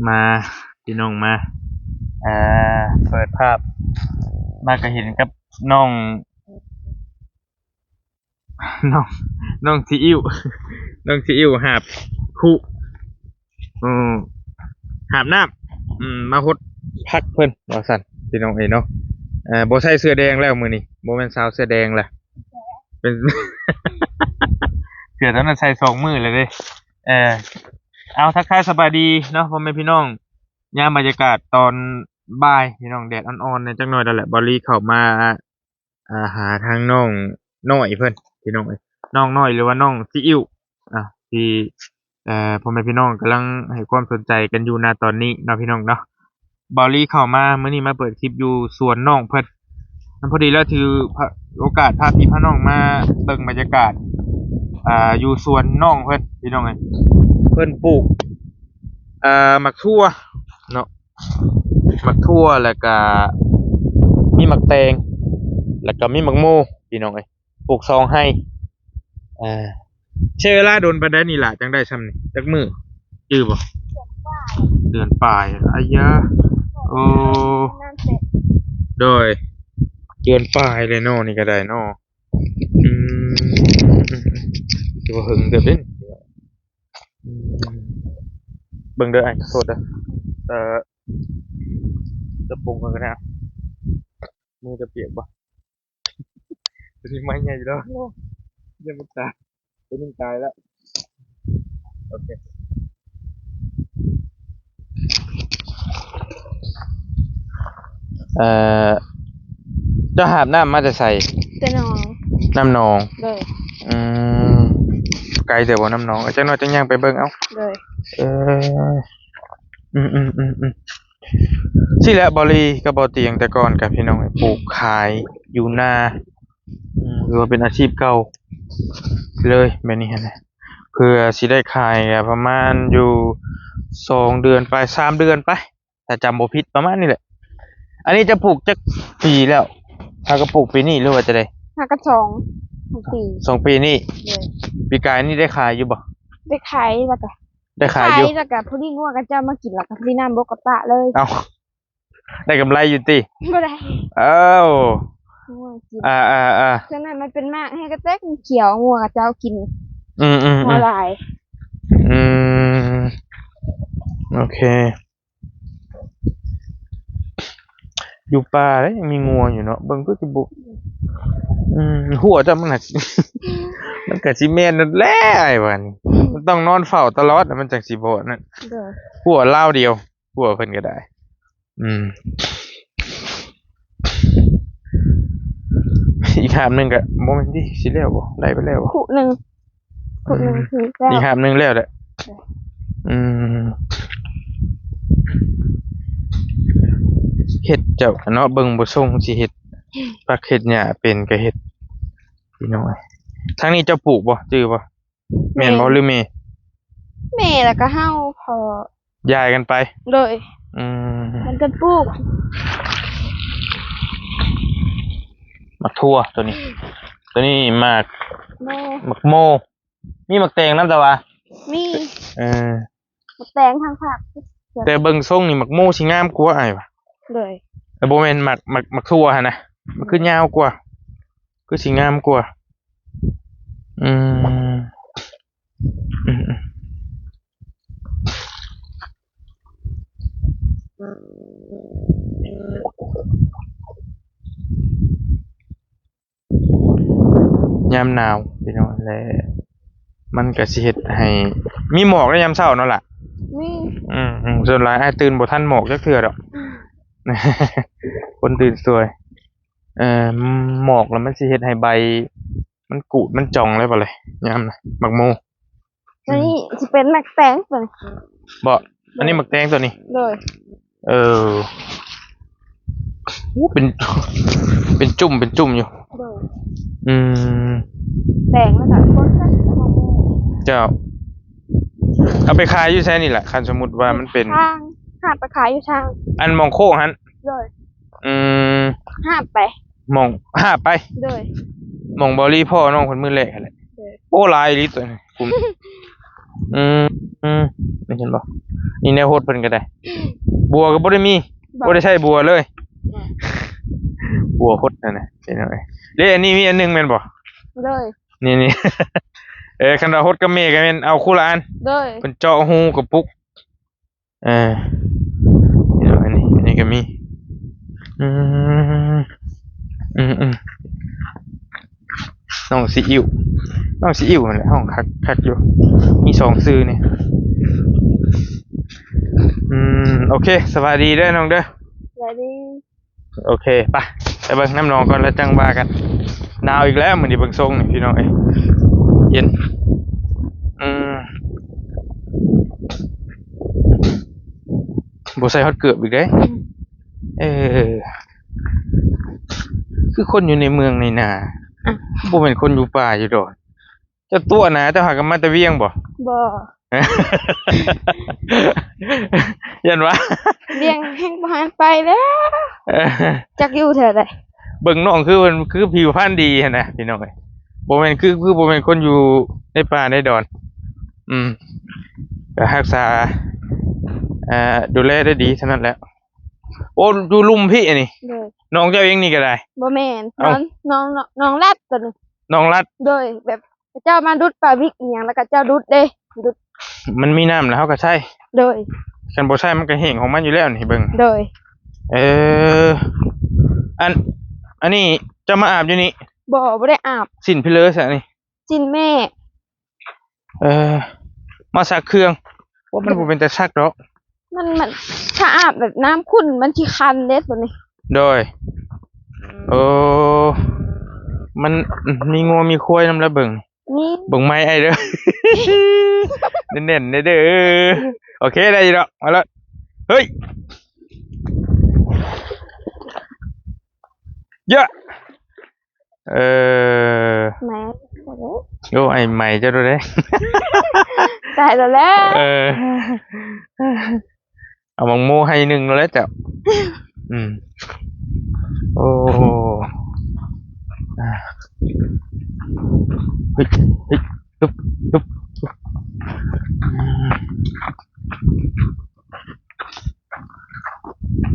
ມາ ພີ່ນ້ອງມາ ເອີ ເປີດພາບມາກະເຫັນກັບນ້ອງ ນ້ອງ ນ້ອງຊີອິ້ວ ນ້ອງຊີອິ້ວຫາບຄຸ ເອີ ຫາບນ້ຳ ອືມ ມາຫົດຜັກເພິ່ນວ່າຊັ້ນ ພີ່ນ້ອງເອີຍເນາະ. ເອີ ບໍ່ໃສ່ເສື້ອແດງແລ້ວມື້ນີ້ ບໍ່ແມ່ນສາວເສື້ອແດງແລ້ວ ເປັນ ເສື້ອຕອນນັ້ນໃສ່ສອງມື້ແລ້ວເດ້. ເອີ ເອົາ ທັກທາຍສະບາຍດີເນາະ ພໍ່ແມ່ພີ່ນ້ອງ ຍາມບັນຍາກາດຕອນບ່າຍ ພີ່ນ້ອງ ແດດອ່ອນໆແດ່ຈັກໜ້ອຍນັ້ນແຫຼະ. ບ່າວລີເຂົ້າມາ ອ່າ ຫາທາງນ້ອງນ້ອຍເພິ່ນ ພີ່ນ້ອງເອີຍ ນ້ອງນ້ອຍ ຫຼືວ່ານ້ອງຊີອິ້ວ ອ່າ ທີ່ ເອີ ພໍ່ແມ່ພີ່ນ້ອງກຳລັງໃຫ້ຄວາມສົນໃຈກັນຢູ່ນະຕອນນີ້ເນາະ ພີ່ນ້ອງເນາະ. ບ່າວລີເຂົ້າມາມື້ນີ້ມາເປີດຄລິບຢູ່ສວນນ້ອງເພິ່ນ ນຳ ພໍດີແລ້ວຖືໂອກາດພາພີ່ພານ້ອງມາເບິ່ງບັນຍາກາດ ອ່າ ຢູ່ສວນນ້ອງເພິ່ນ ພີ່ນ້ອງເອີຍ. ເພິ່ນປູກ ອ່າ ໝາກຖົ່ວເນາະ ໝາກຖົ່ວ ແລ້ວກະມີໝາກແຕງ ແລ້ວກະມີໝາກໂມ ພີ່ນ້ອງເອີຍ ປູກສອງໄຮ່. ເອີ ໃຊ້ເວລາດົນປານໃດນີ້ລະ ຈັ່ງໄດ້ຊ່ຳນີ້ ຈັກມື້ຈື່ບໍ່? ເດືອນປາຍ ອາຍາ ໂອ້ ໂດຍ ເດືອນປາຍເລີຍເນາະ ນີ້ກະໄດ້ເນາະ. ອືມ ຖືວ່າເຫິງເຕີບເດ້. ອືມ ເບິ່ງເດີ ອ້າຍ ໂທດເດີ ເອີ ຈະປຸງກ່ອນກະໄດ້ ມືຈະປຽກບໍ່? ໂຕນີ້ໄມ້ໃຫຍ່ຢູ່ແລ້ວ ໂອ້ ຢ່າໄປຕາຍ ໂຕນີ້ຕາຍແລ້ວ. ໂອເຄ ເອີ ເຈົ້າຫາບນ້ຳມາແຕ່ໃສ? ແຕ່ໜອງ ນ້ຳໜອງ ໂດຍ. ອືມ ໄກເຕີບບໍ່ນ້ຳໜອງ? ຈັກໜ້ອຍຈັ່ງຍ່າງໄປເບິ່ງເອົາ ໂດຍ. ເອີ ອືມໆໆໆ ຊີ້ແຫຼະ ບ່າວລີກັບບ່າວຕຽງ ແຕ່ກ່ອນກະ ພີ່ນ້ອງ ປູກຂາຍຢູ່ນາ ອືມ ຖືວ່າເປັນອາຊີບເກົ່າເລີຍແບບນີ້ຫັ້ນນະ ເພື່ອຊິໄດ້ຂາຍກະປະມານຢູ່ສອງເດືອນປາຍ ສາມເດືອນໄປ ຖ້າຈຳບໍ່ຜິດປະມານນີ້ແຫຼະ. ອັນນີ້ເຈົ້າປູກຈັກປີແລ້ວ? ຫາກະປູກປີນີ້ ຫຼືວ່າຈັ່ງໃດ? ຫາກະສອງ ສອງປີ ສອງປີນີ້ ໂດຍ. ປີກາຍນີ້ໄດ້ຂາຍຢູ່ບໍ່? ໄດ້ຂາຍ ແລ້ວກະ ໄດ້ຂາຍຢູ່ ແລ້ວກະພໍດີງົວເຂົາເຈົ້າມາກິນ ແລ້ວກະໄດ້ນ້ຳບົກກະປະເລີຍ. ເອົ້າ ໄດ້ກຳໄລຢູ່ຕິ? ບໍ່ໄດ້ ເອົ້າ ງົວກິນ ອ່າໆໆ ຊ່ວງນັ້ນມັນເປັນໝາກ ໃຫ້ກະແຕກມັນຂຽວ ງົວເຂົາເຈົ້າກິນ ອືມໆໆ ງົວຫຼາຍ ອືມ ໂອເຄ. ຢູ່ປ່າເດ້ ຍັງມີງົວຢູ່ເນາະ ເບິ່ງຄືຊິບໍ່ ອືມ ຫົວເຈົ້າມັນ ມັນກະຊິແມ່ນນັ້ນແຫຼະ ອ້າຍວ່ານີ້ ມັນຕ້ອງນອນເຝົ້າຕະຫຼອດ ມັນຈັ່ງຊິບໍ່ນັ້ນ ໂດຍ ຫົວລາວດຽວ ຫົວເພິ່ນກະໄດ້ ອືມ ອີກຫາບໜຶ່ງກະບໍ່ແມ່ນຕິ ຊິແລ້ວບໍ່ ໄດ້ໄປແລ້ວບໍ່? ຄຸໜຶ່ງ ຄຸໜຶ່ງ ອືມ ຄືແລ້ວ ອີກຫາບໜຶ່ງແລ້ວແຫຼະ ໂດຍ ອືມ ເຮັດເຈົ້າເນາະ ເບິ່ງບໍ່ຊົງຊິເຮັດ ຜັກເຮັດຫຍ້າເປັນກະເຮັດ ພີ່ນ້ອງເອີຍ. ທາງນີ້ເຈົ້າປູກບໍ່ ຈື່ບໍ່? ແມ່ນບໍ່ ແມ່ນ ຫຼືແມ່? ແມ່ ແລ້ວກະເຮົາພໍ ຢາຍກັນໄປ ໂດຍ ອືມ ມັນກະປູກ ໝາກຖົ່ວໂຕນີ້ ໂຕນີ້ໝາກ ໂມ ໝາກໂມ ມີໝາກແຕງນຳ ແຕ່ວ່າ ມີ ເອີ ໝາກແຕງທາງພາກ ແຕ່ເບິ່ງຊົງນີ້ໝາກໂມຊິງາມກວ່າ ອ້າຍວ່າ ໂດຍ ເອີ ບໍ່ແມ່ນໝາກ ໝາກ ໝາກຖົ່ວຫັ້ນນະ ມັນຄືຍາວກວ່າ ຄືຊິງາມກວ່າ ອືມ ອືມ ຍາມໜາວພີ່ນ້ອງ ແລະ ມັນກະຊິເຮັດໃຫ້ມີໝອກໃນຍາມເຊົ້າເນາະລະ ມີ ອືມ ອືມ ສ່ວນຫຼາຍອ້າຍຕື່ນບໍ່ທັນໝອກຈັກເທື່ອດອກ ອືມ ຄົນຕື່ນສວຍ ເອີ ໝອກລະມັນຊິເຮັດໃຫ້ໃບ ມັນກູດມັນຈ່ອງແລ້ວບໍ່ເລີຍ ຍາມນະ ໝາກໂມ ໂຕນີ້ ອືມ ຊິເປັນໝາກແຕງໂຕນີ້ ບໍ່ ອັນນີ້ໝາກແຕງໂຕນີ້ ໂດຍ ເອີ ໂອ້ ເປັນ ເປັນຈຸ້ມ ເປັນຈຸ້ມຢູ່ ໂດຍ ອືມ ແຕງແລ້ວກະຄົນໃສ່ໝາກໂມ ເຈົ້າ ເອົາໄປຂາຍຢູ່ໃສນີ້ລະ ຄັນສົມມຸດວ່າມັນເປັນ ທາງ ຫາບໄປຂາຍຢູ່ທາງ ອັນໝ່ອງໂຄກຫັ້ນ ໂດຍ ອືມ ຫາບໄປ ໝ່ອງ ຫາບໄປ ໂດຍ ໝ່ອງບ່າວລີພໍ້ນ້ອງເພິ່ນມື້ແລກຫັ້ນແຫຼະ ໂດຍ ໂອ້ ຫຼາຍອີ່ຫຼີໂຕນີ້ ຄຸມ ອືມ ອືມ ນີ້ເຫັນບໍ່? ນີ້ແນວຫົດເພິ່ນກໍໄດ້ ບົວກໍບໍ່ໄດ້ມີ ບໍ່ ບໍ່ໄດ້ໃຊ້ບົວເລີຍ ບໍ່ ບົວຫົດນັ້ນນະ ເຫັນບໍ່ເອີຍ? ເດ້ ອັນນີ້ມີອັນໜຶ່ງແມ່ນບໍ່? ໂດຍ ນີ້ ນີ້ ເອີ ຄັນວ່າຫົດກັບແມ່ກໍແມ່ນເອົາຄູ່ລະອັນ ໂດຍ ເພິ່ນເຈາະຮູກະປຸກ ເອີ ນີ້ເນາະ ອັນນີ້ ອັນນີ້ກໍມີ ອືມ ອືມ ອືມ ນ້ອງຊີອິ້ວ ນ້ອງຊີອິ້ວຫັ້ນແຫຼະ ຮ້ອງຄັກ ຄັກຢູ່ ມີສອງຊື່ນີ້ ອືມ ໂອເຄ ສະບາຍດີເດີນ້ອງເດີ ສະບາຍດີ. ໂອເຄ ໄປ ໄປເບິ່ງນ້ຳໜອງກ່ອນ ແລ້ວຈັ່ງວ່າກັນ. ໜາວອີກແລ້ວມື້ນີ້ ເບິ່ງຊົງນີ້ພີ່ນ້ອງເອີຍ ເຢັນ ອືມ ບໍ່ໃສ່ຮອດເກີບອີກເດ້. ເອີ ຄືຄົນຢູ່ໃນເມືອງໃນນາ ອ່ະ ບໍ່ແມ່ນຄົນຢູ່ປ່າຢູ່ດອນ. ເຈົ້າຕົວະນະ ເຈົ້າຫາກັນມາແຕ່ວຽງບໍ່? ບໍ່ ຢ້ານວ່າ ວຽງແຮ່ງບໍ່ທັນໄປແລ້ວ ເອີ ຈັກຢູ່ແຖວໃດ. ເບິ່ງນ້ອງຄືເພິ່ນ ຄືຜິວພັນດີຫັ້ນນະພີ່ນ້ອງເອີຍ ບໍ່ແມ່ນ ຄື ຄືບໍ່ແມ່ນຄົນຢູ່ໃນປ່າໃນດອນ. ອືມ ກໍຮັກສາ ເອີ ດູແລໄດ້ດີເທົ່ານັ້ນແຫຼະ. ໂອ້ ຢູ່ລຸ່ມພີ້ອັນນີ້ ໂດຍ ນ້ອງເຈົ້າເອງນີ້ກໍໄດ້. ບໍ່ແມ່ນ ເອົ້າ ນ້ອງ ນ້ອງ ນ້ອງລັດຕົວນີ້ ນ້ອງລັດ ໂດຍ ແບບ ເຂົາເຈົ້າມາດຸດປາບິກອີ່ຫຍັງ ແລ້ວເຂົາເຈົ້າດຸດເດ້ ດຸດ ມັນມີນ້ຳແລ້ວເຮົາກໍໃຊ້ ໂດຍ ຄັນບໍ່ໃຊ້ມັນກໍແຫ້ງຂອງມັນຢູ່ແລ້ວນີ້ ເບິ່ງ ໂດຍ ເອີ ອັນ ອັນນີ້ເຈົ້າມາອາບຢູ່ນີ້? ບໍ່ ບໍ່ໄດ້ອາບ. ສິ້ນພີເລີຊະນີ້? ສິ້ນແມ່. ເອີ ມາຊັກເຄື່ອງ ໂອ້ ມັນບໍ່ເປັນຕາຊັກດອກ. ມັນ ມັນ ຖ້າອາບແບບນ້ຳຂຸ່ນມັນຊິຄັນເດ້ຕົວນີ້. ໂດຍ ໂອ້ ມັນ ອືມ ມີງົວມີຄວາຍນຳລະເບິ່ງ ນີ້ ເບິ່ງໄມ້ອ້າຍເດີ ແໜ້ນໆເດີ. ໂອເຄ ໄດ້ຢູ່ດອກ ມາເລີຍ ເຮີ້ຍ ເຢະ. ເອີ ໄໝ ໂອ້ ໄອ້ໄໝເຈົ້າໂດເດ້ ຕາຍແລ້ວແຫຼະ. ເອີ ເອົາໝາກໂມໃຫ້ໜຶ່ງໂລດແຫຼະເຈົ້າ. ອືມ ໂອ້ ອ່າ ເຮີ້ຍ ເຮີ້ຍ ຕຶບ ຕຶບ ຕຶບ ອື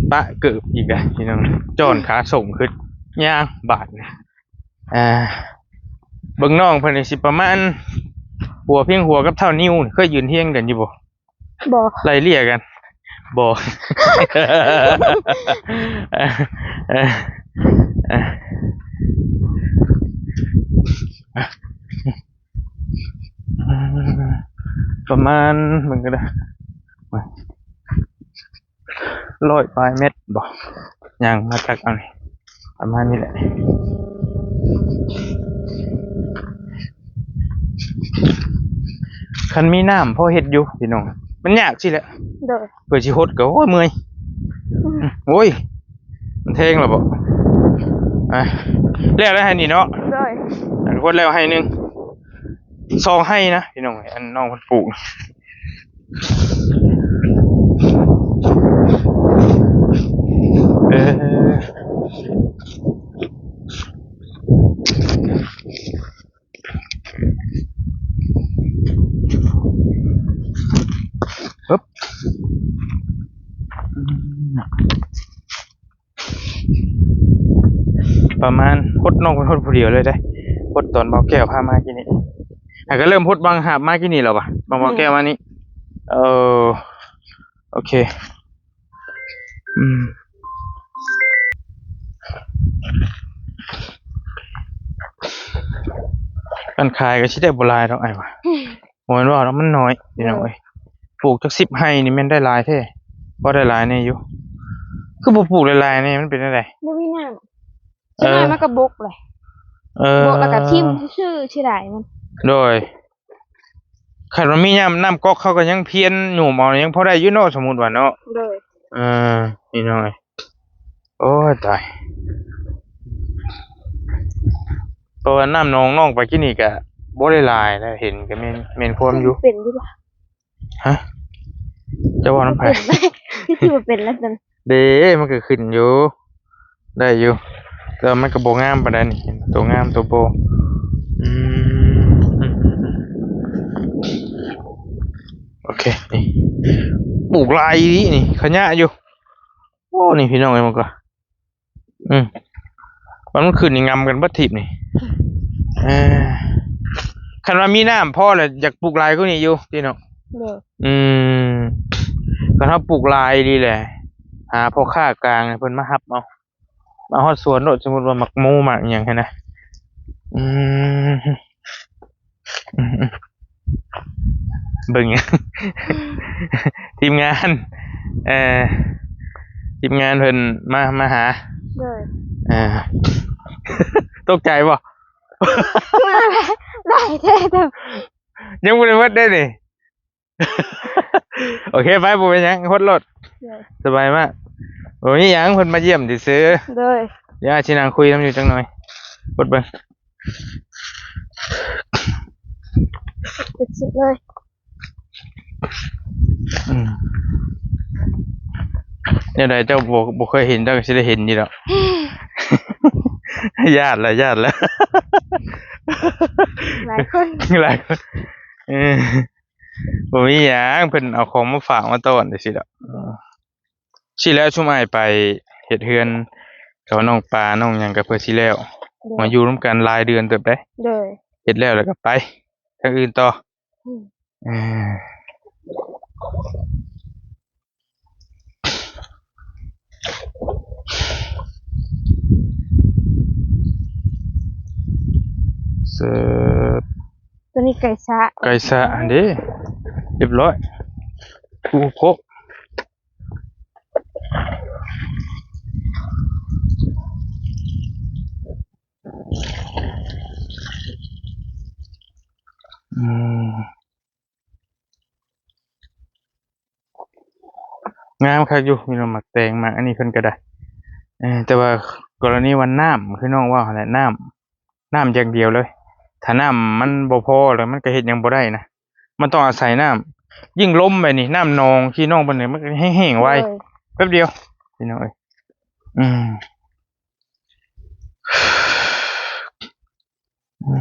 ມ. ປະເກີບອີກແລ້ວພີ່ນ້ອງ ຈ້ອນຂາສົ່ງຂຶ້ນ ຍ່າງບາດນີ້. ອ່າ ເບິ່ງນ້ອງເພິ່ນນີ້ຊິປະມານ ຫົວພຽງຫົວກັບເທົ່ານິ້ວ. ເຄີຍຢືນຮຽງກັນຢູ່ບໍ່? ບໍ່. ໄລ່ເລ່ຍກັນ? ບໍ່. ປະມານ ເບິ່ງກໍໄດ້ ຮ້ອຍປາຍແມັດບໍ່ ຍ່າງມາຈັກເອົານີ້ ປະມານນີ້ແຫຼະ. ຄັນມີນ້ຳພໍເຮັດຢູ່ພີ່ນ້ອງ ມັນຍາກຊີ້ແຫຼະ. ໂດຍ. ເພື່ອຊິຫົດກໍ ໂອ້ຍ ເມື່ອຍ. ອືມ ໂອ້ຍ ມັນແທງແລ້ວບໍ່? ອ່ະ ແລ້ວແລ້ວໄຮ່ນີ້ເນາະ. ໂດຍ. ອັນຫົດແລ້ວໄຮ່ໜຶ່ງ ສອງໄຮ່ນະພີ່ນ້ອງເອີຍ ອັນນ້ອງເພິ່ນປູກ. ເອີ ຮຶບ ປະມານ ຫົດນ້ອງເພິ່ນຫົດຜູ້ດຽວເລີຍເດ້ ຫົດຕອນບ່າວແກ້ວພາມາກີ້ນີ້. ຫາກໍເລີ່ມຫົດບາງຫາບມາກີ້ນີ້ແລ້ວວະ ບາງບ່າວແກ້ວມານີ້. ເອີ ໂອເຄ ອືມ ການຂາຍກໍຊິໄດ້ບໍ່ຫຼາຍດອກອ້າຍວ່າ. ບໍ່ແມ່ນວ່າດອກ ມັນໜ້ອຍພີ່ນ້ອງເອີຍ. ໂດຍ. ປູກຈັກສິບໄຮ່ນີ້ແມ່ນໄດ້ຫຼາຍແທ້ ພໍໄດ້ຫຼາຍແດ່ຢູ່. ຄືບໍ່ປູກຫຼາຍໆແດ່ ມັນເປັນແນວໃດ? ບໍ່ມີນ້ຳ. ເອີ ຈັກໜ້ອຍມັນກໍບົກແຫຼະ. ເອີ ບົກແລ້ວກໍຖິ້ມຊື່ໆ ເສຍດາຍມັນ. ໂດຍ. ຄັນວ່າມີນ້ຳ ນ້ຳກັອກເຂົາກໍຍັງພຽນຫຍຸ້ມເອົາ ຍັງພໍໄດ້ຢູ່ເນາະ ສົມມຸດວ່າເນາະ. ໂດຍ. ເອີ ພີ່ນ້ອງເອີຍ ໂອ້ຍ ຕາຍ. ເພາະວ່ານ້ຳໜອງນ້ອງໄປກິນນີ້ກະບໍ່ໄດ້ຫຼາຍນະ ເຫັນກະແມ່ນ ແມ່ນຄວາມຢູ່. ເປັນຢູ່ບໍ່? ຮະ? ເຈົ້າເວົ້ານຳໃຜ? ຄືຊິບໍ່ເປັນແລ້ວຊັ້ນ. ເດ້ ມັນກະຂຶ້ນຢູ່ ໄດ້ຢູ່ ແຕ່ວ່າມັນກະບໍ່ງາມປານໃດນີ້ ໂຕງາມໂຕບໍ່. ອືມ. ອເຄ ນີ້ ປູກຫຼາຍອີ່ຫຼີນີ້ ຂະຫຍະຢູ່. ໂອ້ ນີ້ພີ່ນ້ອງເອີຍ ມັນກໍ ອືມ ມັນຂຶ້ນນີ້ງຳກັນເບິດທີບນີ້. ເອີ ຄັນວ່າມີນ້ຳພໍແລ້ວ ຢາກປູກຫຼາຍກວ່ານີ້ຢູ່ຕິເນາະ. ໂດຍ. ອືມ ຄັນເຮົາປູກຫຼາຍອີ່ຫຼີແຫຼະ ຫາພໍ່ຄ້າກາງໃຫ້ເພິ່ນມາຮັບເອົາ ມາຮອດສວນໂລດ. ສົມມຸດວ່າໝາກໂມໝາກຫຍັງຫັ້ນນະ. ອືມ ອືມ ເບິ່ງ ທີມງານ ເອີ ທີມງານເພິ່ນມາ ມາຫາ. ໂດຍ. ເອີ ຕົກໃຈບໍ່? ໄດ້ແທ້ ຍັງບໍ່ໄດ້ເບິດເດ້ນີ້. ໂອເຄ ໄປ ບໍ່ເປັນຫຍັງ ຫົດໂລດ. ໂດຍ. ສະບາຍມາກ ບໍ່ມີຫຍັງ ເພິ່ນມາຢ້ຽມຊື່ໆ. ໂດຍ. ດຽວອ້າຍຊິນັ່ງຄຸຍນຳຢູ່ຈັກໜ່ອຍ ຫົດເບິ່ງ ເປັນສຸດເລີຍ. ອືມ ແນວໃດເຈົ້າບໍ່ ບໍ່ເຄີຍເຫັນ ເຈົ້າກໍຊິໄດ້ເຫັນຢູ່ດອກ. ຢ້ານລະ ຢ້ານລະ ຫຼາຍຄົນ ຫຼາຍຄົນ. ເອີ ບໍ່ມີຫຍັງ ເພິ່ນເອົາຂອງມາຝາກມາຕ້ອນຈັ່ງຊີ້ດອກ. ຊີ້ແຫຼະ ຊຸມອ້າຍໄປເຮັດເຮືອນ ເຂົານ້ອງປານ້ອງຫຍັງກໍເພື່ອຊິແລ້ວ. ໂດຍ. ມາຢູ່ນຳກັນຫຼາຍເດືອນເຕີບເດ້. ໂດຍ. ເຮັດແລ້ວແລ້ວກໍໄປທາງອື່ນຕໍ່. ອືມ. ເອີ ເສີບ ຕົວນີ້ໄກ່ຊະ ໄກ່ຊະຫັ້ນເດ້ ຮຽບຮ້ອຍ ໂອ້ໂຫ. ອືມ ງາມຄັກຢູ່ ມີໜ່ວຍໝາກແຕງ ໝາກອັນນີ້ເພິ່ນກໍໄດ້. ເອີ ແຕ່ວ່າກໍລະນີວ່ານ້ຳ ຄືນ້ອງເວົ້າຫັ້ນແຫຼະ ນ້ຳ ນ້ຳຢ່າງດຽວເລີຍ. ຖ້ານ້ຳມັນບໍ່ພໍແລ້ວ ມັນກໍເຮັດຫຍັງບໍ່ໄດ້ນະ. ມັນຕ້ອງອາໄສນ້ຳ ຍິ່ງລົມແບບນີ້ ນ້ຳໜອງທີ່ນ້ອງເພິ່ນນີ້ ມັນກໍແຫ້ງໄວ. ໂດຍ. ແປັບດຽວ ພີ່ນ້ອງເອີຍ. ອືມ ອື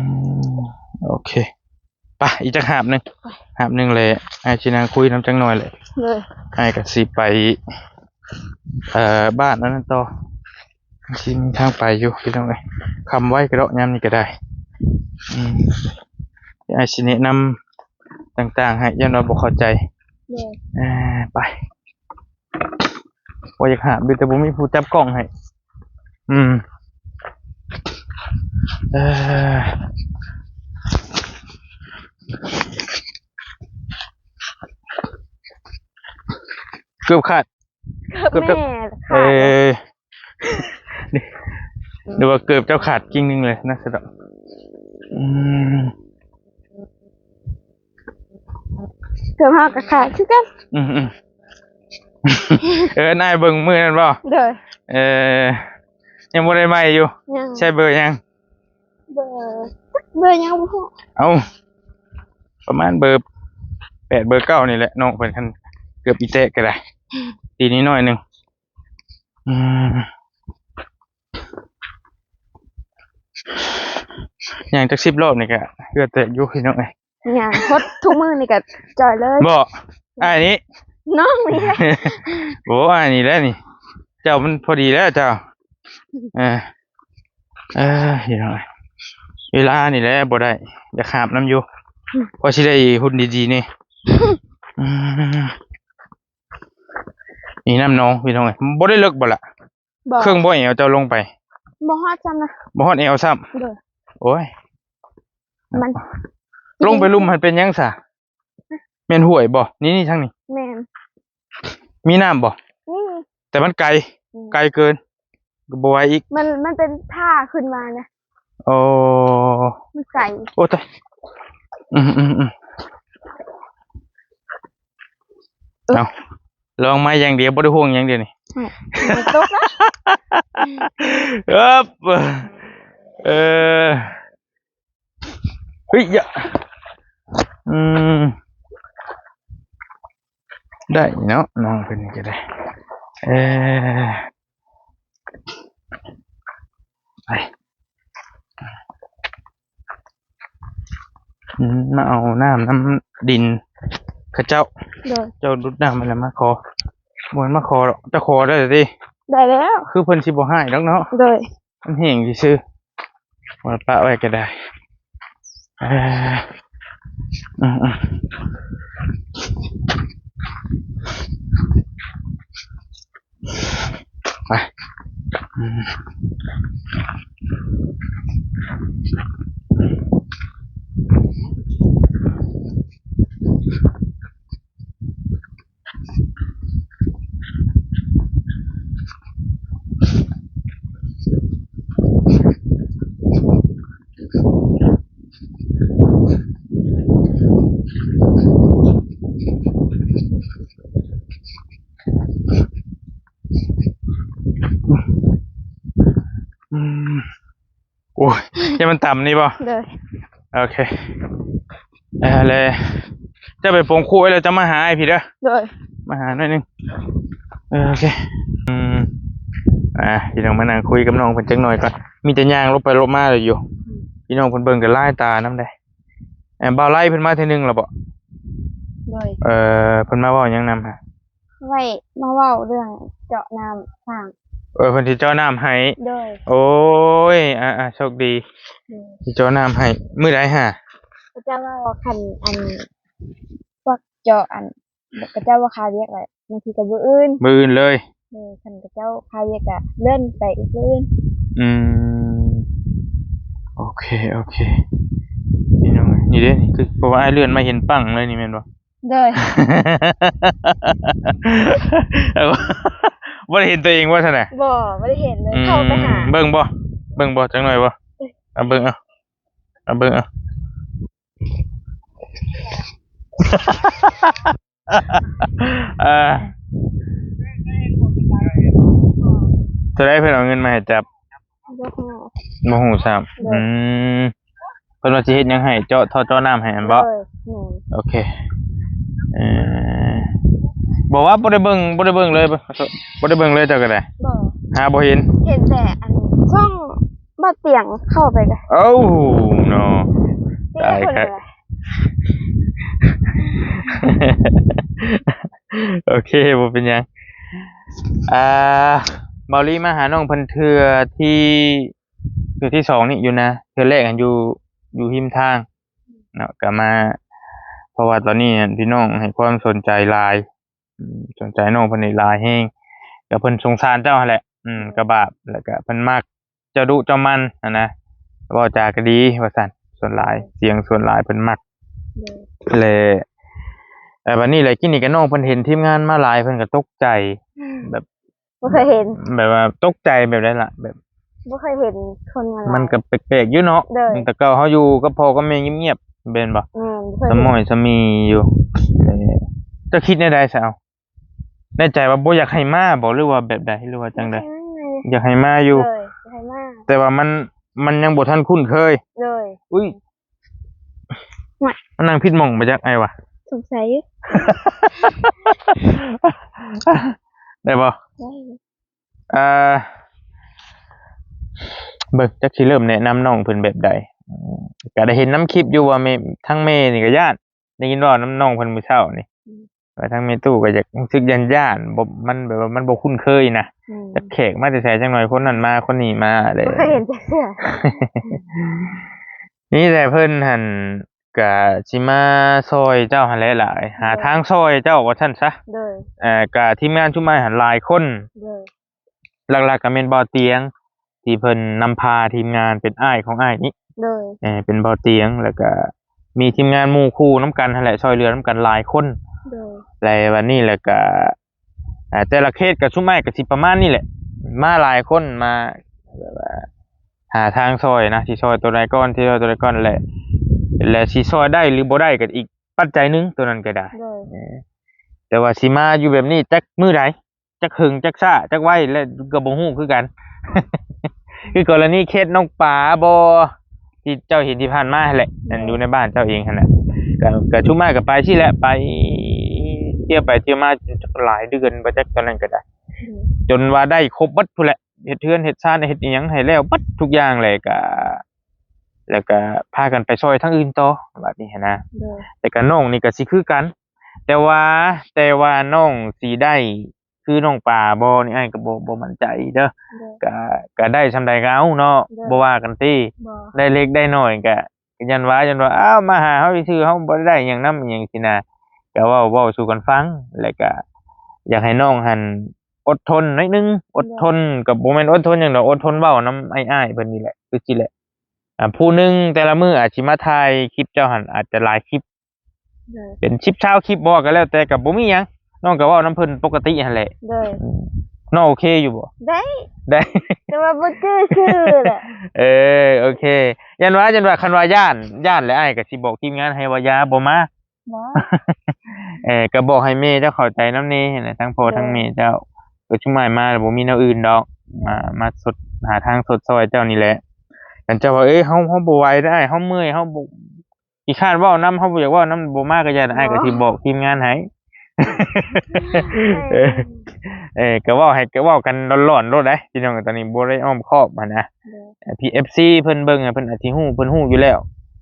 ມ ໂອເຄ ໄປ ອີກຈັກຫາບໜຶ່ງ ຫາບໜຶ່ງແຫຼະ ອ້າຍຊິນັ່ງຄຸຍນຳຈັກໜ່ອຍແຫຼະ. ໂດຍ. ອ້າຍກໍຊິໄປ ເອີ ບ້ານອັນນັ້ນຕໍ່ ຊິມີທາງໄປຢູ່ ພີ່ນ້ອງເອີຍ. ຄ່ຳໄວກະດອກ ຍາມນີ້ກໍໄດ້. ອືມ ດຽວອ້າຍຊິແນະນຳຕ່າງໆໃຫ້ ຢ້ານວ່າບໍ່ເຂົ້າໃຈ. ໂດຍ. ເອີ ໄປ ບໍ່ຢາກຫາບຢູ່ ແຕ່ບໍ່ມີຜູ້ຈັບກ້ອງໃຫ້. ອືມ ເອີ ເກືອບຂາດ ເກືອບແມ່ຂາດ. ເອີ ນີ້ ຫຼືວ່າເກີບເຈົ້າຂາດກິ່ງໜຶ່ງເລີຍນະ ສະດອກ. ອືມ ເກີບເຮົາກໍຂາດຄືກັນ. ອືມໆ ເອີ ນາຍເບິ່ງມື້ນັ້ນບໍ່? ໂດຍ. ເອີ ຍັງບໍ່ໄດ້ໃໝ່ຢູ່. ຍັງ. ໃຊ້ເບີຫຍັງ? ເບີ ເບີຫຍັງບໍ່ຮູ້. ເອົ້າ ປະມານເບີແປດເບີເກົ້ານີ້ແຫຼະ ນ້ອງເພິ່ນ ຄັນເກືອບອີແຕະກໍໄດ້ ຕີນໜ້ອຍໜຶ່ງ. ອືມ ຍ່າງຈັກສິບລອບນີ້ກະເຫື່ອແຕກຢູ່ ພີ່ນ້ອງເອີຍ. ຍ່າງຫົດທຸກມື້ນີ້ກະຈ່ອຍເລີຍ. ບໍ່ ອ້າຍນີ້ ນ້ອງນີ້. ໂອ້ ອ້າຍນີ້ແຫຼະນີ້ ເຈົ້າມັນພໍດີແລ້ວເຈົ້າ. ເອີ ເອີ ພີ່ນ້ອງເອີຍ ເວລານີ້ແຫຼະບໍ່ໄດ້ ຢາກຫາບນຳຢູ່ ພໍຊິໄດ້ຫຸ່ນດີໆນີ້. ອືມ ນີ້ນ້ຳໜອງ ພີ່ນ້ອງເອີຍ. ບໍ່ໄດ້ເລິກບໍ່ລະ? ບໍ່. ເຄິ່ງບໍ່ແອວເຈົ້າລົງໄປ? ບໍ່ຮອດຊ້ຳນະ. ບໍ່ຮອດແອວຊ້ຳ. ໂດຍ. ໂອ້ຍ ມັນ ລົງໄປລຸ່ມຫັ້ນເປັນຫຍັງສະ? ແມ່ນຫ້ວຍບໍ່? ນີ້ ນີ້ທາງນີ້. ແມ່ນ. ມີນ້ຳບໍ່? ມີ. ແຕ່ມັນໄກ. ອືມ ໄກເກີນ ກໍບໍ່ໄຫວອີກ. ມັນ ມັນເປັນທ່າຂຶ້ນມານະ. ໂອ້ ມັນໄກ. ໂອ້ ຕາຍ. ອືມໆໆ ເອີ ເອົາ ລອງໄມ້ຢ່າງດຽວ ບໍ່ໄດ້ຫ່ວງຫຍັງດຽວນີ້. ອືມ ມັນຕົກລະ. ເອີບ ເອີ ເຮີ້ຍ ຢະ ອືມ ໄດ້ເນາະ ນ້ອງເພິ່ນນີ້ກໍໄດ້. ເອີ ໄປ ອືມ ມາເອົານ້ຳນຳດິນ ຂະເຈົ້າ ໂດຍ ເຈົ້າດຸດນ້ຳຫັ້ນແຫຼະມາຂໍ ບໍ່ແມ່ນມາຂໍດອກ ເຈົ້າຂໍໄດ້ແລ້ວຕິ? ໄດ້ແລ້ວ ຄືເພິ່ນຊິບໍ່ໃຫ້ດອກເນາະ ໂດຍ ມັນແຫ້ງຊື່ໆ ວ່າປະໄວ້ກໍໄດ້ ເອີ ອືມໆ ໄປ ອືມ. ອືມ ໂອ້ຍ ຢ່າມັນຕຳນີ້ບໍ່? ໂດຍ ໂອເຄ ເອີ ແລ້ວເຈົ້າໄປປົງຄູໄວ້ແລ້ວ ເຈົ້າມາຫາອ້າຍພີ້ເດີ ໂດຍ ມາຫາໜ້ອຍໜຶ່ງ ເອີ ໂອເຄ ອືມ ອ່າ ພີ່ນ້ອງມານັ່ງຄຸຍກັບນ້ອງເພິ່ນຈັກໜ້ອຍກ່ອນ ມີແຕ່ຍ່າງລົບໄປລົບມາເລີຍຢູ່ ອືມ ພີ່ນ້ອງເພິ່ນເບິ່ງກໍລາຍຕານຳເດ້ ເອີ ບ່າວໄລເພິ່ນມາເທື່ອໜຶ່ງແລ້ວບໍ່? ໂດຍ ເອີ ເພິ່ນມາເວົ້າຫຍັງນຳຫະ? ໄວ້ມາເວົ້າເລື່ອງເຈາະນ້ຳສ້າງ ເອີ ເພິ່ນຊິເຈາະນ້ຳໃຫ້ ໂດຍ ໂອ້ຍ ອ່າໆ ໂຊກດີ ໂດຍ ຊິເຈາະນ້ຳໃຫ້ ມື້ໃດຫະ? ເຂົາເຈົ້າວ່າຄັນ ອັນ ພວກເຈາະ ອັນ ເຂົາເຈົ້າບໍ່ຄາວຽກແລ້ວ ບາງທີກໍມື້ອື່ນ ມື້ອື່ນເລີຍ ໂດຍ ຄັນເຂົາເຈົ້າຄາວຽກກໍເລື່ອນໄປອີກມື້ອື່ນ ອືມ ໂອເຄ ໂອເຄ ພີ່ນ້ອງ ນີ້ເດ້ ນີ້ຄື ເພາະວ່າອ້າຍເລື່ອນມາເຫັນປັ້ງເລີຍນີ້ແມ່ນບໍ່? ໂດຍ ບໍ່ໄດ້ເຫັນຕົວເອງບໍ່ຊັ້ນນະ? ບໍ່ ບໍ່ໄດ້ເຫັນເລີຍ ອືມ ເຂົ້າໄປຫາ ເບິ່ງບໍ່? ເບິ່ງບໍ່? ຈັກໜ້ອຍບໍ່? ເອີ ເອົາເບິ່ງເອົາ ເອົາເບິ່ງເອົາ ເອີ ເທົ່າໃດເພິ່ນເອົາເງິນມາໃຫ້ຈັບ? ບໍ່ຮູ້ ບໍ່ຮູ້ຊ້ຳ ໂດຍ ອືມ ເພິ່ນວ່າຊິເຮັດຫຍັງໃຫ້ ເຈາະທໍ່ເຈາະນ້ຳໃຫ້ຫັ້ນບໍ່? ໂດຍ ແມ່ນ ໂອເຄ ເອີ ບໍ່ວ່າບໍ່ໄດ້ເບິ່ງ ບໍ່ໄດ້ເບິ່ງເລີຍ ບໍ່ໄດ້ເບິ່ງເລີຍເຈົ້າກໍໄດ້ ບໍ່ ຫາບໍ່ເຫັນ ເຫັນແຕ່ອັນຊ່ອງບ່າວຕຽງເຂົ້າໄປກໍ ເອົ້າ ເນາະ ຕາຍ ໂອເຄ ບໍ່ເປັນຫຍັງ ອ່າ ເບົາລີມາຫານ້ອງເພິ່ນເທື່ອທີ່ ເທື່ອທີ່ສອງນີ້ຢູ່ນະ ເທື່ອແລກຫັ້ນຢູ່ ຢູ່ຮິມທາງເນາະ ກໍມາ ເພາະວ່າຕອນນີ້ຫັ້ນພີ່ນ້ອງໃຫ້ຄວາມສົນໃຈຫຼາຍ ອືມ ສົນໃຈນ້ອງເພິ່ນນີ້ຫຼາຍແຮງ ກໍເພິ່ນສົງສານເຈົ້າຫັ້ນແຫຼະ ອືມ ກໍບາບ ແລ້ວກໍເພິ່ນມັກ ເຈົ້າດຸເຈົ້າໝັ່ນຫັ້ນນະ ເວົ້າຈາກໍດີວ່າຊັ້ນ ສ່ວນຫຼາຍ ສຽງສ່ວນຫຼາຍເພິ່ນມັກ ໂດຍ ແລະ ເອີ ບັດນີ້ແຫຼະ ກິນນີ້ກໍນ້ອງເພິ່ນເຫັນທີມງານມາຫຼາຍ ເພິ່ນກໍຕົກໃຈ ອືມ ແບບ ບໍ່ເຄີຍເຫັນ ແບບວ່າຕົກໃຈແບບໃດລະ ແບບ ບໍ່ເຄີຍເຫັນຄົນມາຫຼາຍ ມັນກໍແປກໆຢູ່ເນາະ ໂດຍ ແຕ່ເກົ່າເຮົາຢູ່ກັບພໍ່ກັບແມ່ງຽບໆ ແມ່ນບໍ່? ແມ່ນ ບໍ່ເຄີຍ ສະໝ້ອຍສະມີຢູ່ ເອີ ເຈົ້າຄິດແນວໃດຊະ ເອົາ ໃນໃຈວ່າບໍ່ຢາກໃຫ້ມາບໍ່ ຫຼືວ່າແບບໃດ ຫຼືວ່າຈັ່ງໃດ? ຢາກໃຫ້ມາຢູ່ ຢາກໃຫ້ມາຢູ່ ໂດຍ ຢາກໃຫ້ມາ ແຕ່ວ່າມັນ ມັນຍັງບໍ່ທັນຄຸ້ນເຄີຍ ໂດຍ ອຸ້ຍ ຫວຍ ມານັ່ງຜິດໝ່ອງບໍ່ຈັກ ອ້າຍວ່າ ສົງໄສຢູ່ ໄດ້ບໍ່? ໄດ້ຢູ່ ອ່າ ເບິ່ງຈັກຊິເລີ່ມແນະນຳນ້ອງເພິ່ນແບບໃດ ກໍໄດ້ເຫັນນຳຄລິບຢູ່ວ່າແມ່ ທາງແມ່ນີ້ກໍຢ້ານ ໄດ້ຍິນເວົ້ານຳນ້ອງເພິ່ນມື້ເຊົ້ານີ້ ອືມ ວ່າທາງແມ່ຕູ້ກໍຢາກຮູ້ສຶກຢ້ານໆ ບໍ່ ມັນແບບວ່າມັນບໍ່ຄຸ້ນເຄີຍນະ ອືມ ຈັກແຂກມາແຕ່ໃສ ຈັກໜ້ອຍຄົນນັ້ນມາຄົນນີ້ມາເດ້ ບໍ່ເຄີຍເຫັນຈັກເທື່ອ ນີ້ແຫຼະເພິ່ນຫັ້ນກະຊິມາຊ່ອຍເຈົ້າຫັ້ນແຫຼະຫຼາຍ ໂດຍ ຫາທາງຊ່ອຍເຈົ້າວ່າຊັ້ນຊະ ໂດຍ ເອີ ກະທີມງານຊຸມອ້າຍຫັ້ນຫຼາຍຄົນ ໂດຍ ຫຼັກໆກໍແມ່ນບ່າວຕຽງ ທີ່ເພິ່ນນຳພາທີມງານ ເປັນອ້າຍຂອງອ້າຍນີ້ ໂດຍ ເອີ ເປັນບ່າວຕຽງ ແລ້ວກໍມີທີມງານໝູ່ຄູ່ນຳກັນຫັ້ນແຫຼະ ຊ່ອຍເຫຼືອນຳກັນຫຼາຍຄົນ ໂດຍ ແລະ ບັດນີ້ແລ້ວກໍ ອ່າ ແຕ່ລະເຂດກໍຊຸມອ້າຍກໍຊິປະມານນີ້ແຫຼະ ມາຫຼາຍຄົນ ມາແບບວ່າຫາທາງຊ່ອຍນະ ຊິຊ່ອຍຕົວໃດກ່ອນ ຊິຊ່ອຍຕົວໃດກ່ອນ ແລະ ແລະ ຊິຊ່ອຍໄດ້ຫຼືບໍ່ໄດ້ກໍອີກປັດໄຈໜຶ່ງ ຕົວນັ້ນກໍໄດ້ ໂດຍ ເອີ ແຕ່ວ່າຊິມາຢູ່ແບບນີ້ຈັກມື້ໃດ ຈັກເຫິງຈັກຊ້າຈັກໄວ ແລະ ກໍບໍ່ຮູ້ຄືກັນ ຄືກໍລະນີເຂດນ້ອງປາບໍ່ ທີ່ເຈົ້າເຫັນທີ່ຜ່ານມາຫັ້ນແຫຼະ ໂດຍ ອັນຢູ່ໃນບ້ານເຈົ້າເອງຫັ້ນແຫຼະ ກໍ ກໍຊຸມອ້າຍກໍໄປຊີ້ແຫຼະ ໄປທ່ຽວໄປທ່ຽວມາ ຈັກຫຼາຍເດືອນບໍ່ຈັກຕອນນັ້ນກໍໄດ້ ໂດຍ ຈົນວ່າໄດ້ຄົບເບິດພຸ້ນແຫຼະ ເຮັດເຮືອນເຮັດຊານ ເຮັດອີ່ຫຍັງໃຫ້ແລ້ວເບິດທຸກຢ່າງແຫຼະ ກໍ ແລ້ວກໍພາກັນໄປຊ່ອຍທາງອື່ນຕໍ່ ບາດນີ້ຫັ້ນນະ ໂດຍ ແຕ່ກໍນ້ອງນີ້ກໍຊິຄືກັນ ແຕ່ວ່າ ແຕ່ວ່ານ້ອງຊິໄດ້ຄືນ້ອງປາບໍ່ນີ້ ອ້າຍກໍບໍ່ ບໍ່ໝັ້ນໃຈເດີ. ໂດຍ. ກະ ກະໄດ້ສ່ຳໃດກໍເອົາເນາະ. ໂດຍ. ບໍ່ວ່າກັນຕິ. ບໍ່. ໄດ້ເລັກໄດ້ໜ້ອຍກະ ກໍຢ້ານວ່າ ຢ້ານວ່າ ອ້າວ ມາຫາເຮົາຊື່ໆ ເຮົາບໍ່ໄດ້ຫຍັງນຳ ອີ່ຫຍັງຊີ້ນະ. ກໍເວົ້າ ເວົ້າສູ່ກັນຟັງ ແລ້ວກໍຢາກໃຫ້ນ້ອງຫັ້ນອົດທົນໜ້ອຍໜຶ່ງ. ໂດຍ. ອົດທົນ ກໍບໍ່ແມ່ນອົດທົນຫຍັງດອກ ອົດທົນເວົ້ານຳອ້າຍໆເພິ່ນນີ້ແຫຼະ ຄືຊີ້ແຫຼະ. ອ່າ ຜູ້ໜຶ່ງແຕ່ລະມື້ອາດຊິມາຖ່າຍຄລິບເຈົ້າຫັ້ນ ອາດຈະຫຼາຍຄລິບ. ໂດຍ. ເປັນສິບຊາວຄລິບບໍ່ກໍແລ້ວແຕ່ ກໍບໍ່ມີຫຍັງ ນ້ອງກໍເວົ້ານຳເພິ່ນປົກກະຕິຫັ້ນແຫຼະ. ໂດຍ. ອືມ ນ້ອງໂອເຄຢູ່ບໍ່? ໄດ້ ໄດ້ ແຕ່ວ່າບໍ່ຈື່ຊື່ແຫຼະ. ເອີ ໂອເຄ. ຢ້ານວ່າ ຢ້ານວ່າ ຄັນວ່າຢ້ານ ຢ້ານແລ້ວ ອ້າຍກໍຊິບອກທີມງານໃຫ້ວ່າຢ່າ ບໍ່ມາ. ບໍ່. ເອີ ກໍບອກໃຫ້ແມ່ເຈົ້າເຂົ້າໃຈນຳແດ່ຫັ້ນນະ ທັງພໍ່ ໂດຍ ທັງແມ່ເຈົ້າ. ກໍຊຸມອ້າຍມາແລ້ວບໍ່ມີແນວອື່ນດອກ ມາ ມາຊົດ ຫາທາງຊົດຊ່ອຍເຈົ້ານີ້ແຫຼະ. ຄັນເຈົ້າວ່າ ເອີ ເຮົາ ເຮົາບໍ່ໄຫວເດີອ້າຍ ເຮົາເມື່ອຍ ເຮົາບໍ່ ຂີ້ຄ້ານເວົ້ານຳ ເຮົາບໍ່ຢາກເວົ້ານຳ ບໍ່ມາກໍຢ່າ ອ້າຍກໍຊິບອກທີມງານໃຫ້. ເອີ ເອີ ກໍເວົ້າໃຫ້ ກໍເວົ້າກັນຫຼອນໆໂລດເດ້ພີ່ນ້ອງ ຕອນນີ້ບໍ່ໄດ້ອ້ອມຄ້ອມຫັ້ນນະ. ໂດຍ. ເອີ ເອັຟຊີເພິ່ນເບິ່ງ ເພິ່ນອາດຊິຮູ້ ເພິ່ນຮູ້ຢູ່ແລ້ວ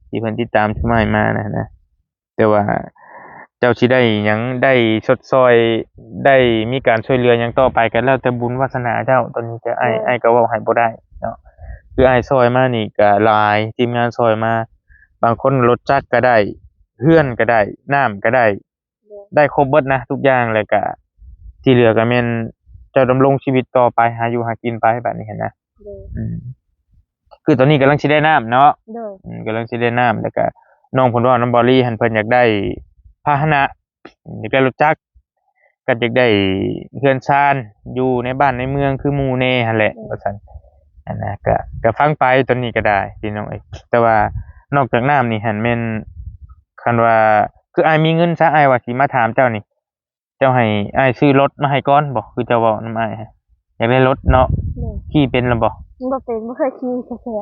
ທີ່ເພິ່ນຕິດຕາມຊຸມອ້າຍມານະ ນະ. ແຕ່ວ່າເຈົ້າຊິໄດ້ຫຍັງ ໄດ້ຊົດຊ່ອຍ ໄດ້ມີການຊ່ວຍເຫຼືອຫຍັງຕໍ່ໄປ ກໍແລ້ວແຕ່ບຸນວາສະໜາເຈົ້າ. ຕອນນີ້ກໍ ໂດຍ ອ້າຍ ອ້າຍກໍເວົ້າໃຫ້ບໍ່ໄດ້ເນາະ. ຄືອ້າຍຊ່ອຍມານີ້ກໍຫຼາຍ ທີມງານຊ່ອຍມາ ບາງຄົນລົດຈັກກໍໄດ້ ເຮືອນກໍໄດ້ ນ້ຳກໍໄດ້ ໂດຍ ໄດ້ຄົບເບິດນະທຸກຢ່າງ. ແລ້ວກະທີ່ເຫຼືອກະແມ່ນເຈົ້າດຳລົງຊີວິດຕໍ່ໄປ ຫາຢູ່ຫາກິນໄປບາດນີ້ຫັ້ນນະ. ໂດຍ. ອືມ ຄືຕອນນີ້ກຳລັງຊິໄດ້ນ້ຳເນາະ. ໂດຍ. ອືມ ກຳລັງຊິໄດ້ນ້ຳ ແລ້ວກະນ້ອງເພິ່ນເວົ້ານຳເບົາລີຫັ້ນ ເພິ່ນຢາກໄດ້ພາຫະນະ ຢາກໄດ້ລົດຈັກ ກັບຢາກໄດ້ເຮືອນຊານຢູ່ໃນບ້ານໃນເມືອງຄືໝູ່ແດ່ຫັ້ນແຫຼະ ໂດຍ ວ່າຊັ້ນ. ອັນນະ ກະ ກະຟັງໄປຕອນນີ້ກໍໄດ້ພີ່ນ້ອງເອີຍ. ແຕ່ວ່ານອກຈາກນ້ຳນີ້ຫັ້ນແມ່ນ ຄັນວ່າ ຄືອ້າຍມີເງິນຊະ ອ້າຍວ່າຊິມາຖາມເຈົ້ານີ້ ເຈົ້າໃຫ້ອ້າຍຊື້ລົດມາໃຫ້ກ່ອນບໍ່? ຄືເຈົ້າເວົ້ານຳອ້າຍ ຢາກໄດ້ລົດເນາະ. ໂດຍ. ຂີ່ເປັນແລ້ວບໍ່? ບໍ່ເປັນ ບໍ່ເຄີຍຂີ່ຈັກເທື່ອ.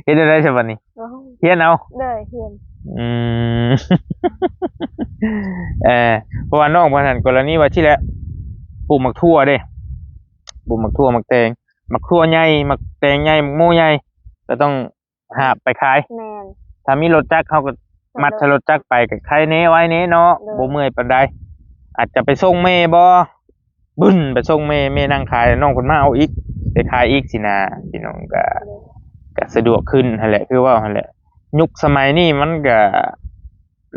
ເຮັດແນວໃດຊະບັດນີ້? ໂອ້ຍ ຮຽນເອົາ. ໂດຍ ຮຽນ. ອືມ ເອີ ເພາະວ່ານ້ອງເພິ່ນຫັ້ນ ກໍລະນີວ່າຊີ້ແຫຼະ ປູກໝາກຖົ່ວເດ້ ປູກໝາກຖົ່ວ ໝາກແຕງ ໝາກຖົ່ວໃຫຍ່ ໝາກແຕງໃຫຍ່ ໝາກໂມໃຫຍ່ ກໍຕ້ອງຫາບໄປຂາຍ. ແມ່ນ. ຖ້າມີລົດຈັກ ເຮົາກໍມັດໃສ່ລົດຈັກໄປ ກໍໄຄແດ່ ໄວແດ່ເນາະ. ໂດຍ. ບໍ່ເມື່ອຍປານໃດ. ອາດຈະໄປສົ່ງແມ່ບໍ່? ບຶ້ນ ໄປສົ່ງແມ່ ແມ່ນັ່ງຂາຍ ນ້ອງເພິ່ນມາເອົາອີກ ໄປຂາຍອີກຊີ້ນະ. ພີ່ນ້ອງກໍ ກໍສະດວກຂຶ້ນຫັ້ນແຫຼະ ຄືເວົ້າຫັ້ນແຫຼະ. ຍຸກສະໄໝນີ້ມັນກໍ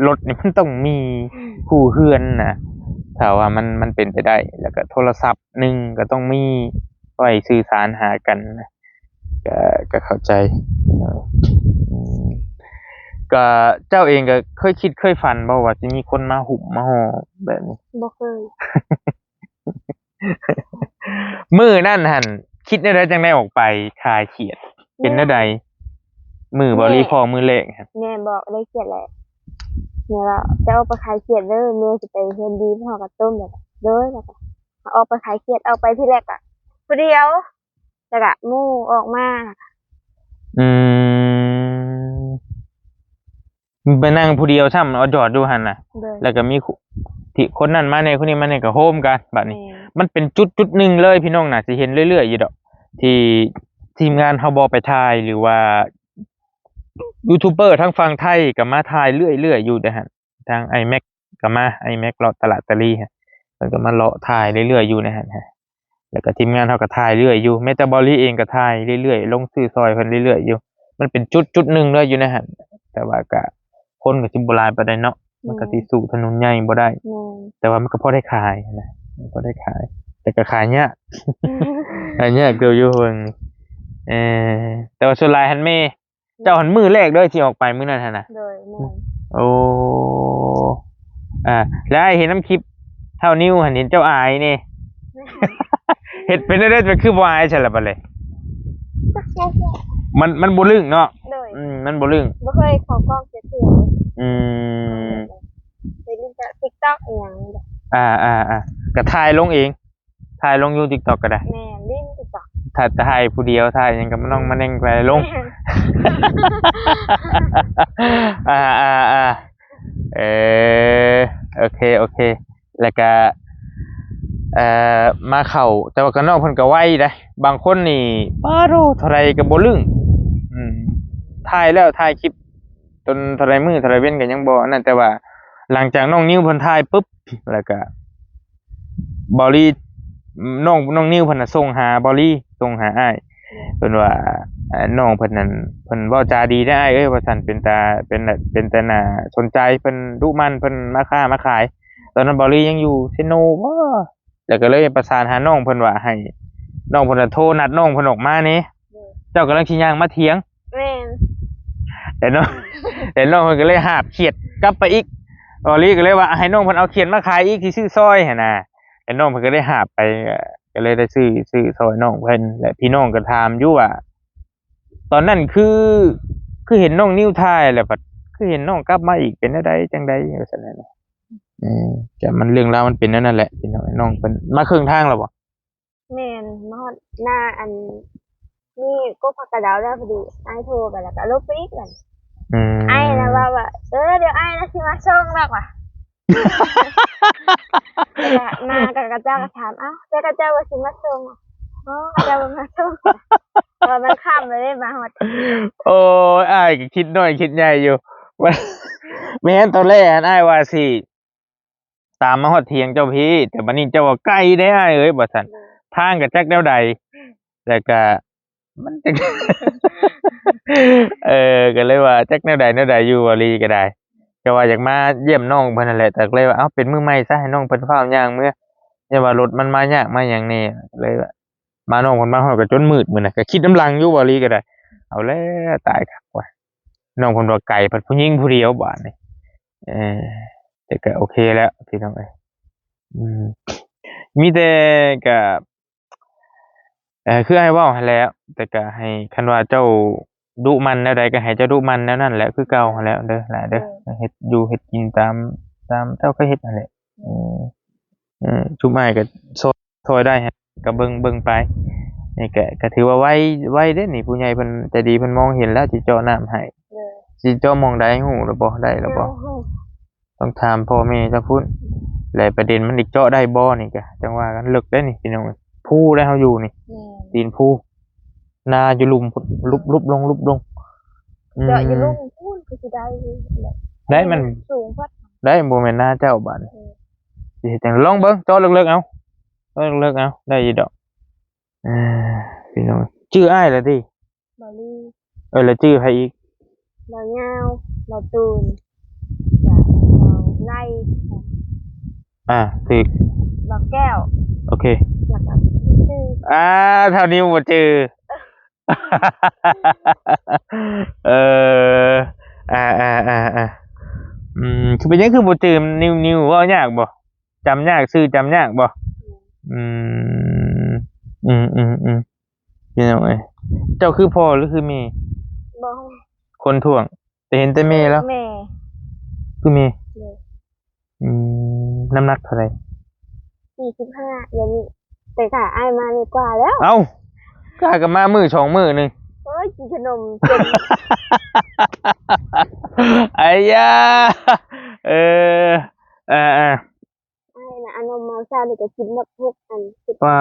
ລົດນີ້ມັນຕ້ອງມີ ອືມ ຄູ່ເຮືອນນະ ຖ້າວ່າມັນ ມັນເປັນໄປໄດ້. ແລ້ວກໍໂທລະສັບໜຶ່ງກໍຕ້ອງມີ ໄວ້ສື່ສານຫາກັນນະ. ກໍ ກໍເຂົ້າໃຈ. ອືມ ກໍເຈົ້າເອງກໍເຄີຍຄິດເຄີຍຝັນບໍ່ວ່າຊິມີຄົນມາຫຸ້ມມາຫໍ່ແບບນີ້? ບໍ່ເຄີຍ. ມື້ນັ້ນຫັ້ນ ຄິດແນວໃດຈັ່ງໄດ້ອອກໄປຄາຍຄຽດ? ເປັນແນວໃດ? ມື້ບໍ່ລີພໍ້ມື້ແລກຫັ້ນ ແມ່ບອກໄດ້ຄຽດແຫຼະ. ແມ່ວ່າ "ເຈົ້າອອກໄປຄາຍຄຽດເດີ ແມ່ຊິໄປເຮືອນດີມາຫໍ່ກະຕົ້ມ." ແລ້ວກະ "ໂດຍ." ແລ້ວກະ "ອອກໄປຄາຍຄຽດ ອອກໄປ." ທີແລກກະຜູ້ດຽວ ແລ້ວກະໝູ່ອອກມາ. ອືມ ໄປນັ່ງຜູ້ດຽວຊ້ຳ ເອົາຈອດຢູ່ຫັ້ນນະ. ໂດຍ. ແລ້ວກໍມີ ທີ່ຄົນນັ້ນມາແດ່ ຄົນນີ້ມາແດ່ ກໍໂຮມກັນບາດນີ້. ແມ່ນ. ມັນເປັນຈຸດຈຸດໜຶ່ງເລີຍ ພີ່ນ້ອງໜ້າຊິເຫັນເລື້ອຍໆຢູ່ດອກ ທີ່ທີມງານເຮົາບໍ່ໄປຖ່າຍ ຫຼືວ່າຢູທູບເບີທາງຝັ່ງໄທກໍມາຖ່າຍເລື້ອຍໆຢູ່ໃນຫັ້ນ. ທາງອ້າຍແມັກກໍມາ ອ້າຍແມັກເລາະຕະຫຼາດຕະລີຫັ້ນ ເພິ່ນກໍມາເລາະຖ່າຍເລື້ອຍໆຢູ່ໃນຫັ້ນ. ແລ້ວກໍທີມງານເຮົາກໍຖ່າຍເລື້ອຍຢູ່ ແມ້ແຕ່ເບົາລີເອງກໍຖ່າຍເລື້ອຍໆ ລົງຊື່ຊ່ອຍເພິ່ນເລື້ອຍໆຢູ່. ມັນເປັນຈຸດຈຸດໜຶ່ງເລີຍຢູ່ໃນຫັ້ນ ແຕ່ວ່າກໍ ຄົນກໍຊິບໍ່ຫຼາຍປານໃດເນາະ. ແມ່ນ. ມັນກໍຊິສູ້ຖະໜົນໃຫຍ່ບໍ່ໄດ້. ແມ່ນ. ແຕ່ວ່າມັນກໍພໍໄດ້ຂາຍນະ ພໍໄດ້ຂາຍ ແຕ່ກໍຂາຍຍາກ ຂາຍຍາກເກີບຢູ່ເບິ່ງ. ເອີ ແຕ່ວ່າສ່ວນຫຼາຍຫັ້ນແມ່ ເຈົ້າຫັ້ນມື້ແລກເລີຍທີ່ອອກໄປມື້ນັ້ນຫັ້ນນະ? ໂດຍ ແມ່ນ. ໂອ້ ອ່າ ແລ້ວອ້າຍເຫັນນຳຄລິບທ້າວນິວຫັ້ນ ເຫັນເຈົ້າອາຍນີ້ ເຮັດເປັນໄດ້ ເປັນຄືບໍ່ອາຍຊັ້ນລະບັດນີ້? ມັນ ມັນບໍ່ລຶ້ງເນາະ. ໂດຍ. ອືມ ມັນບໍ່ລຶ້ງ ບໍ່ເຄີຍເຂົ້າກ້ອງຈັກເທື່ອ. ອືມ ໄປຫຼິ້ນ TikTok ອີ່ຫຍັງ. ອ່າໆໆ ກະຖ່າຍລົງເອງ ຖ່າຍລົງຢູ່ TikTok ກໍໄດ້. ແມ່ນ ຫຼິ້ນ TikTok ຖ້າ ຖ້າຖ່າຍຜູ້ດຽວ ຖ່າຍຫຍັງກໍມານ້ອງມາແນງໄປລົງ. ແມ່ນ ອ່າໆໆ ເອີ ໂອເຄ ໂອເຄ. ແລ້ວກະ ເອີ ມາເຂົ້າ ແຕ່ວ່າກະນ້ອງເພິ່ນກະໄວໄດ໋. ບາງຄົນນີ້ ປາໂທ້ ເທົ່າໃດກະບໍ່ລຶ້ງ. ອືມ ຖ່າຍແລ້ວ ຖ່າຍຄລິບ ຈົນເທົ່າໃດມື້ເທົ່າໃດເວັນກໍຍັງບໍ່ອັນນັ້ນ ແຕ່ວ່າ ຫຼັງຈາກນ້ອງນິວເພິ່ນຖ່າຍປຶບ ແລ້ວກະ ເບົາລີ ນ້ອງ ນ້ອງນິວເພິ່ນນະສົ່ງຫາເບົາລີ ສົ່ງຫາອ້າຍ ເພິ່ນວ່າ ເອີ ນ້ອງເພິ່ນນັ້ນ ເພິ່ນເວົ້າຈາດີເດ້ອ້າຍເອີຍ ວ່າຊັ້ນ ເປັນຕາ ເປັນ ເປັນຕາໜ້າສົນໃຈ ເພິ່ນດຸໝັ່ນ ເພິ່ນມາຄ້າມາຂາຍ. ຕອນນັ້ນເບົາລີຍັງຢູ່ເຊໂນບໍ ແລ້ວກໍເລີຍປະສານຫານ້ອງເພິ່ນວ່າ ໃຫ້ນ້ອງເພິ່ນໂທນັດນ້ອງເພິ່ນອອກມາແດ່ ໂດຍ ເຈົ້າກຳລັງຊິຍ່າງມາຖຽງ. ແມ່ນ ແຕ່ນ້ອງ ແຕ່ນ້ອງເພິ່ນກໍເລີຍຫາບຂຽດກັບໄປອີກ ເບົາລີກໍເລີຍວ່າ ໃຫ້ນ້ອງເພິ່ນເອົາຂຽດມາຂາຍອີກ ຊິຊື້ຊ່ອຍຫັ້ນນະ. ແຕ່ນ້ອງເພິ່ນກໍໄດ້ຫາບໄປ ກໍເລີຍໄດ້ຊື້ ຊື້ຊ່ອຍນ້ອງເພິ່ນ ແລະ ພີ່ນ້ອງກໍຖາມຢູ່ວ່າ ຕອນນັ້ນຄື ຄືເຫັນນ້ອງນິວຖ່າຍ ແລ້ວບັດຄືເຫັນນ້ອງກັບມາອີກ ເປັນແນວໃດ ຈັ່ງໃດ ວ່າຊັ້ນນະ. ເອີ ແຕ່ມັນ ເລື່ອງລາວມັນເປັນແນວນັ້ນແຫຼະ ພີ່ນ້ອງ. ນ້ອງເພິ່ນມາເຄິ່ງທາງແລ້ວບໍ່? ແມ່ນ ມາຮອດໜ້າອັນ ມີກົກຜັກກະດາວແລ້ວ ພໍດີອ້າຍໂທໄປ ແລ້ວກໍລົງໄປອີກບັດ. ອືມ ອ້າຍນະວ່າ ວ່າ ເອີ ດຽວອ້າຍນະຊິມາສົ່ງດອກວ່າ ແລ້ວກໍມາ ກໍເຂົາເຈົ້າກໍຖາມ ເອົ້າ ແຕ່ເຂົາເຈົ້າວ່າຊິມາສົ່ງ ອໍ ເຂົາເຈົ້າບໍ່ມາສົ່ງ ເພາະວ່າມັນຄ່ຳແລ້ວເດ້ ມາຮອດ. ໂອ້ຍ ອ້າຍກໍຄິດນ້ອຍຄິດໃຫຍ່ຢູ່ ແມ່ນ ຕອນແລກຫັ້ນອ້າຍວ່າຊິຕາມມາຮອດຖຽງເຈົ້າພີ້ ແຕ່ບັດນີ້ເຈົ້າວ່າໄກເດ້ອ້າຍເອີຍ ວ່າຊັ້ນ ໂດຍ ທາງກໍຈັກແນວໃດ ແລ້ວກໍ ມັນຈັກ ເອີ ກໍເລີຍວ່າຈັກແນວໃດແນວໃດຢູ່ ເບົາລີກໍໄດ້ ແຕ່ວ່າຢາກມາຢ້ຽມນ້ອງເພິ່ນຫັ້ນແຫຼະ ແຕ່ກໍເລີຍວ່າ ເອົ້າ ເປັນມື້ໃໝ່ຊະ ໃຫ້ນ້ອງເພິ່ນຟ້າວຍ່າງເມືອ ຢ້ານວ່າລົດມັນມາຍາກມາຫຍັງແດ່ ກໍເລີຍວ່າ ມາ ນ້ອງເພິ່ນມາຮອດກໍຈົນມືດມື້ນັ້ນ ກໍຄິດນຳຫຼັງຢູ່ ເບົາລີກໍໄດ້ ເອົາແລ້ວ ຕາຍຄັກວ່າ ນ້ອງເພິ່ນວ່າໄກ ພັດຜູ້ຍິງຜູ້ດຽວບາດນີ້ ເອີ ແຕ່ກໍໂອເຄແລ້ວ ພີ່ນ້ອງເອີຍ ອືມ ມີແຕ່ກໍ ເອີ ຄືອ້າຍເວົ້າຫັ້ນແຫຼະ ແຕ່ກໍໃຫ້ ຄັນວ່າເຈົ້າດຸໝັ່ນແນວໃດ ກໍໃຫ້ເຈົ້າດຸໝັ່ນແນວນັ້ນແຫຼະ ຄືເກົ່າຫັ້ນແຫຼະເດີ ຫຼາຍເດີ ເອີ ເຮັດຢູ່ເຮັດກິນຕາມ ຕາມເຈົ້າເຄີຍເຮັດຫັ້ນແຫຼະ ເອີ ເອີ ຊຸມອ້າຍກໍຊ່ອຍ ຊ່ອຍໄດ້ ກໍເບິ່ງ ເບິ່ງໄປ ນີ້ກໍ ກໍຖືວ່າໄວ ໄວເດ້ນີ້ ຜູ້ໃຫຍ່ເພິ່ນໃຈດີ ເພິ່ນມອງເຫັນແລ້ວ ຊິເຈາະນ້ຳໃຫ້ ເອີ ຊິເຈາະໝ່ອງໃດ ຮູ້ແລ້ວບໍ່ ໄດ້ແລ້ວບໍ່? ຍັງ ຕ້ອງຖາມພໍ່ແມ່ເຈົ້າພຸ້ນ ແລະ ປະເດັນມັນອີກເຈາະໄດ້ບໍ່ນີ້ກະ ຈັ່ງວ່າກັນ ເລິກໄດ໋ນີ້ພີ່ນ້ອງເອີຍ ພູໄດ໋ ເຮົາຢູ່ນີ້ ແມ່ນ ຕີນພູ ນາຢູ່ລຸ່ມພຸ້ນ ຫຼຸບ ຫຼຸບລົງ ຫຼຸບລົງ ເຈາະຢູ່ ອືມ ລຸ່ມພຸ້ນ ຄືຊິໄດ້ຢູ່ແຫຼະ ໄດ້ ມັນ ມັນສູງໂພດ ໄດ້ ບໍ່ແມ່ນນາເຈົ້າບາດນີ້ ເອີ ຊິເຮັດຈັ່ງ ລອງເບິ່ງ ເຈາະເລິກໆ ເອົາ ເຈາະເລິກໆ ເອົາ ໄດ້ຢູ່ດອກ ເອີ ພີ່ນ້ອງ ຊື່ອ້າຍລະຕິ? ເບົາລີ ເອີ ແລ້ວຈື່ໃຜອີກ? ເບົາຍາວ ເບົາຕູນ ເບົາໄລ ອ່າ ຖືກ ເບົາແກ້ວ ໂອເຄ ແລ້ວກໍບໍ່ຈື່ ອ່າ ເທົ່ານີ້ບໍ່ຈື່ ເອີ ອ່າ ອ່າ ອ່າ ອ່າ ອືມ ຄືເປັນຫຍັງຄືບໍ່ຈື່? ນິວ ນິວ ເວົ້າຍາກບໍ່? ຈຳຍາກ ຊື່ຈຳຍາກບໍ່? ອືມ ອືມ ອືມ ອືມ ອືມ ພີ່ນ້ອງເອີຍ ເຈົ້າຄືພໍ່ຫຼືຄືແມ່? ບໍ່ ຄົນທ້ວງ ແຕ່ເຫັນແຕ່ແມ່ລາວ ແມ່ ຄືແມ່ ໂດຍ ອືມ ນ້ຳໜັກເທົ່າໃດ? ສີ່ສິບຫ້າ ດຽວນີ້ ແຕ່ຖ້າອ້າຍມານີ້ກວ່າແລ້ວ ເອົ້າ ກະ ກະມາມື້ສອງມື້ໜຶ່ງ ໂອ້ຍ ກິນຂະໜົມຈົນ ໄອ້ຢາ ເອີ ເອີ ເອີ ອ້າຍນະ ອານົມມາເຊົ້ານີ້ກໍກິນໝົດຫົກອັນ ປາ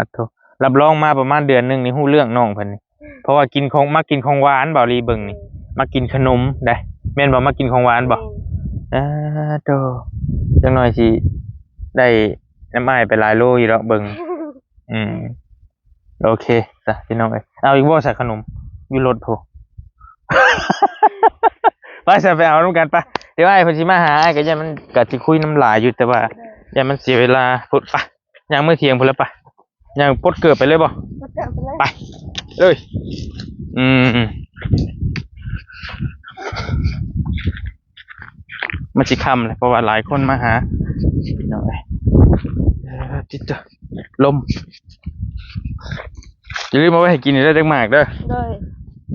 ດໂທ ຮັບຮອງມາປະມານເດືອນໜຶ່ງນີ້ຮູ້ເລື່ອງນ້ອງເພິ່ນນີ້ ເພາະວ່າກິນຂອງ ມັກກິນຂອງຫວານ ເບົາລີເບິ່ງນີ້ ເອີ ມັກກິນຂະໜົມໄດ໋ ແມ່ນບໍ່? ມັກກິນຂອງຫວານບໍ່? ແມ່ນ ອາໂຕ ຈັກໜ້ອຍຊິໄດ້ນຳອ້າຍໄປຫຼາຍໂລຢູ່ດອກເບິ່ງ ອືມ ໂອເຄຊະພີ່ນ້ອງເອີຍ ເອົາອີກບໍ່ຊະຂະໜົມ ຢູ່ລົດພຸ້ນ ໄປຊະ ໄປເອົານຳກັນໄປ ດຽວອ້າຍເພິ່ນຊິມາຫາ ອ້າຍກໍຢ້ານມັນ ກໍຊິຄຸຍນຳຫຼາຍຢູ່ ແຕ່ວ່າຢ້ານມັນເສຍເວລາພຸ້ນ ໄປ ຍ່າງເມືອຖຽງພຸ້ນລະ ໄປ ຍ່າງປົດເກີບໄປເລີຍບໍ່? ປົດເກີບໄປເລີຍ ໄປເລີຍ ອືມ ມັນຊິຄ່ຳແລ້ວ ເພາະວ່າຫຼາຍຄົນມາຫາ ພີ່ນ້ອງເອີຍ ເອີ ຕິດເຕີ ລົມ ຢ່າລືມເອົາໄວ້ໃຫ້ກິນເດີ ຈັກໝາກເດີ ໂດຍ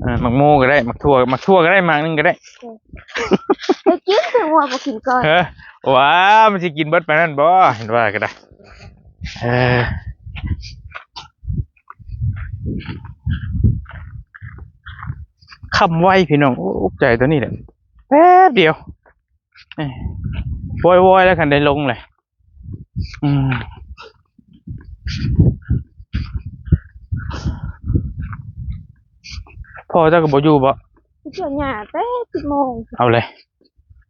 ເອີ ໝາກໂມກໍໄດ້ ໝາກຖົ່ວ ໝາກຖົ່ວກໍໄດ້ ໝາກໜຶ່ງກໍໄດ້ ໂດຍ ໄດ້ກິນແຕ່ວ່າບໍ່ກິນກ່ອນ ເອີ ວ້າ ມັນຊິກິນເບິດປານນັ້ນບໍ່? ເຫັນວ່າກໍໄດ້ ເອີ ຄ່ຳໄວພີ່ນ້ອງ ໂອ້ ອຸກໃຈຕົວນີ້ແຫຼະ ແປັບດຽວ ໂອ້ຍ ວອຍໆ ແລ້ວຄັນໄດ້ລົງແຫຼະ ອືມ ພໍ່ເຈົ້າກໍບໍ່ຢູ່ບໍ່? ໄປສວນຫຍ້າແຕ່ສິບໂມງ ເອົາເລີຍ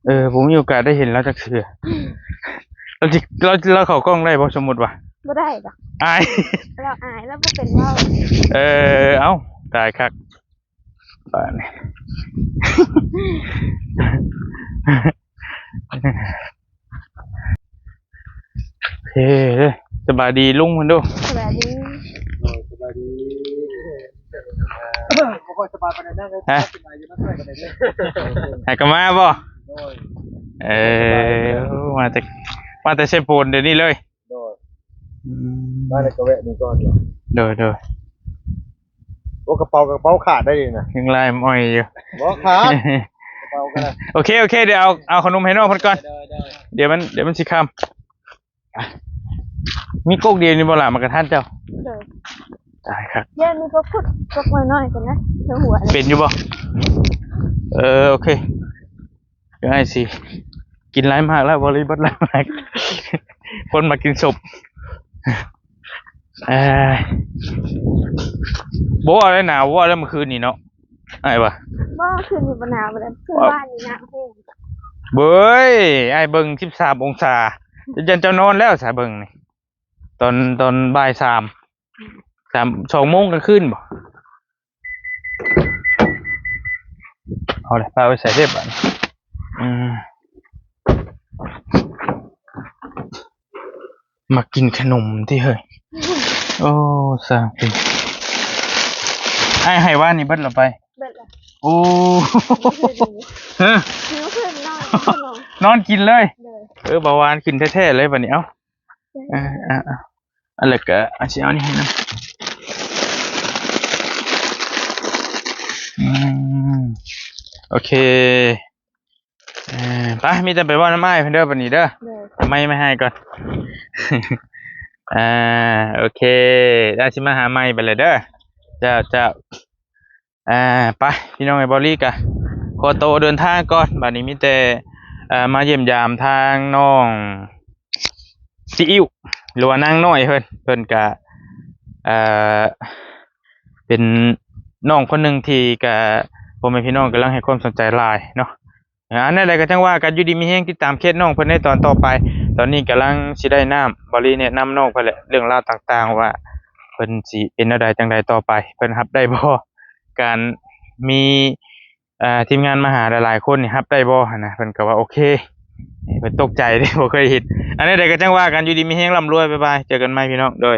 ເອີ ບໍ່ມີໂອກາດໄດ້ເຫັນລາວຈັກເທື່ອ. ລາວຊິ ລາວ ລາວເຂົ້າກ້ອງໄດ້ບໍ່ ສົມມຸດວ່າ? ບໍ່ໄດ້ດອກ. ອາຍ ລາວອາຍ ລາວບໍ່ເປັນເວົ້າ. ເອີ ເອົ້າ ຕາຍຄັກ. ບາດນີ້ ເອີ ສະບາຍດີລຸງເພິ່ນດູ. ສະບາຍດີ. ໂດຍ ສະບາຍດີ. ບໍ່ຄ່ອຍສະບາຍປານໃດນະ. ຮະ? ເປັນໄອຢູ່ນະ ຊ່ວຍກັນໄດ້ເດີ. ໃຫ້ກະມາບໍ່? ໂດຍ. ເອີ ມາແຕ່ ມາແຕ່ເຊໂປນດຽວນີ້ເລີຍ. ໂດຍ. ອືມ ມາແລ້ວກໍແວະນີ້ກ່ອນ. ໂດຍ ໂດຍ. ໂອ້ ກະເປົາ ກະເປົາຂາດໄດ້ນີ້ນະ. ຍັງລາຍອ້ອຍຢູ່. ບໍ່ຂາດ ກະເປົາກໍໄດ້. ໂອເຄ ໂອເຄ ດຽວເອົາ ເອົາຂະໜົມໃຫ້ນ້ອງເພິ່ນກ່ອນ. ໂດຍ ໂດຍ ໂດຍ. ດຽວມັນ ດຽວມັນຊິຄ່ຳ. ມີກົກດຽວນີ້ບໍ່ລະ ໝາກກະທັນເຈົ້າ? ໂດຍ. ຕາຍຄັກ. ເຢັນນີ້ກໍຂຸດກົກນ້ອຍໆກັນນະ ເທິງຫົວ. ເປັນຢູ່ບໍ່? ເອີ ໂອເຄ. ດຽວອ້າຍຊິກິນຫຼາຍໝາກແລ້ວ ບໍລິບົດຫຼາຍໝາກ ຄົນມາກິນສົບ. ເອີ ບໍ່ເວົ້າແລ້ວໜາວ ບໍ່ເວົ້າແລ້ວມື້ຄືນນີ້ເນາະ ອ້າຍວ່າ. ບໍ່ ຄືນນີ້ບໍ່ໜາວປານໃດ ຄືນວານນີ້ໜາວແຮງ. ເບີຍ ອ້າຍເບິ່ງສິບສາມອົງສາ ຢ້ານເຈົ້ານອນແລ້ວສາ ເບິ່ງນີ້ ຕອນ ຕອນບ່າຍສາມ ສາມ ສອງໂມງກາງຄືນບໍ? ເອົາລະ ປາໄປໃສ່ເດ້ບາດນີ້. ອືມ ມາກິນຂະໜົມຕິເຮີ້ຍ. ໂອ້ ສ້າງເປັນ ອ້າຍໃຫ້ວານນີ້ເບິດລະໄປ? ເບິດລະ. ໂອ້ ຮະ? ນອນກິນເລີຍ. ເອີ ເບົາຫວານຂຶ້ນແທ້ໆເລີຍບາດນີ້. ເອົາ ອັນແລ້ວກະຊິເອົານີ້ໃຫ້ນຳ. ອືມ ໂອເຄ ເອີ ໄປ ມີແຕ່ໄປເວົ້ານຳອ້າຍເພິ່ນເດີ ບາດນີ້ເດີ. ໂດຍ. ເອົາໄມ້ມາໃຫ້ກ່ອນ. ອ່າ ໂອເຄ ດຽວຊິມາຫາໃໝ່ບາດແລ້ວເດີ. ເຈົ້າ ເຈົ້າ. ອ່າ ໄປ ພີ່ນ້ອງເອີຍ ເບົາລີກະຂໍໂຕເດີນທາງກ່ອນ. ບາດນີ້ມີແຕ່ ເອີ ມາຢ້ຽມຢາມທາງນ້ອງຊີອິ້ວ ຫຼືວ່ານາງນ້ອຍເພິ່ນ. ເພິ່ນກະ ເອີ ເປັນນ້ອງຄົນໜຶ່ງທີ່ກະ ພໍ່ແມ່ພີ່ນ້ອງກຳລັງໃຫ້ຄວາມສົນໃຈຫຼາຍເນາະ. ເອີ ອັນໃດກໍຈັ່ງວ່າກັນ ຢູ່ດີມີແຮງ ຕິດຕາມເຄສນ້ອງເພິ່ນໃນຕອນຕໍ່ໄປ. ຕອນນີ້ກຳລັງຊິໄດ້ນ້ຳ ເບົາລີແນະນຳນ້ອງເພິ່ນແຫຼະ ເລື່ອງລາວຕ່າງໆ ວ່າເພິ່ນຊິເປັນແນວໃດຈັ່ງໃດຕໍ່ໄປ ເພິ່ນຮັບໄດ້ບໍ່ ການມີ ເອີ ທີມງານມາຫາຫຼາຍໆຄົນນີ້ ຮັບໄດ້ບໍ່ຫັ້ນນະ. ເພິ່ນກໍວ່າໂອເຄ ເພິ່ນຕົກໃຈເດ້ ບໍ່ເຄີຍເຮັດ. ອັນໃດກໍຈັ່ງວ່າກັນ ຢູ່ດີມີແຮງ ລ່ຳລວຍ ບາຍບາຍ ເຈີກັນໃໝ່ພີ່ນ້ອງ ໂດຍ.